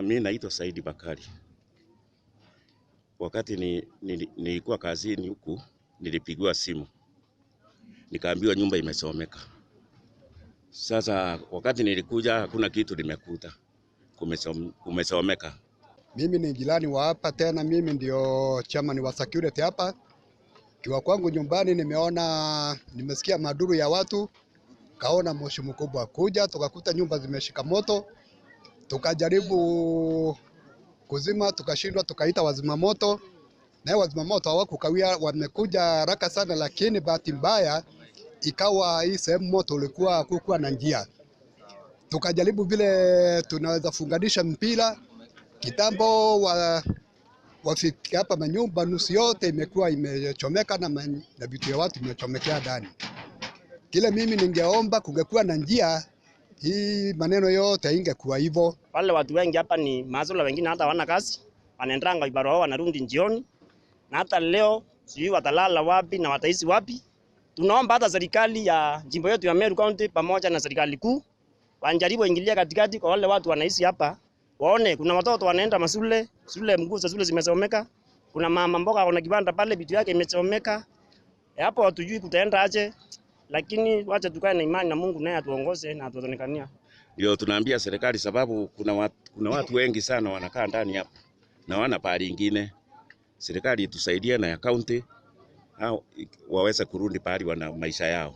Mimi naitwa Saidi Bakari. Wakati nilikuwa kazini huku, nilipigiwa simu nikaambiwa nyumba imesomeka. Sasa wakati nilikuja hakuna kitu nimekuta, kumesomeka. Mimi ni jirani wa hapa, tena mimi ndio chairman wa security hapa. Kiwa kwangu nyumbani nimeona, nimesikia maduru ya watu, kaona moshi mkubwa kuja, tukakuta nyumba zimeshika moto, tukajaribu kuzima, tukashindwa, tukaita wazima moto, naye wazima moto hawakukawia, wamekuja haraka sana, lakini bahati mbaya ikawa hii sehemu moto ulikuwa kukuwa na njia. Tukajaribu vile tunaweza funganisha mpira kitambo wafike hapa, manyumba nusu yote imekuwa imechomeka na vitu ya watu imechomekea ndani. Kile mimi ningeomba kungekuwa na njia hii, maneno yote ingekuwa hivyo. Wale watu wengi hapa ni mazola, wengine hata hawana kazi, wanaendanga vibarua wanarudi jioni, na hata leo sijui watalala wapi na wataishi wapi. Tunaomba hata serikali ya jimbo yetu ya Meru County pamoja na serikali kuu wanjaribu ingilia katikati kwa wale watu wanaishi hapa, waone kuna watoto wanaenda mashule, shule mguu za shule zimechomeka, kuna mama mboga kuna kibanda pale vitu yake imechomeka. Hapo hatujui kutaenda aje, lakini wacha tukae na imani na Mungu naye atuongoze na atuonekania. Ndio tunaambia serikali, sababu kuna watu wengi sana wanakaa ndani hapa na wana pahali ingine. Serikali itusaidie na ya county au waweze kurudi pahali wana maisha yao.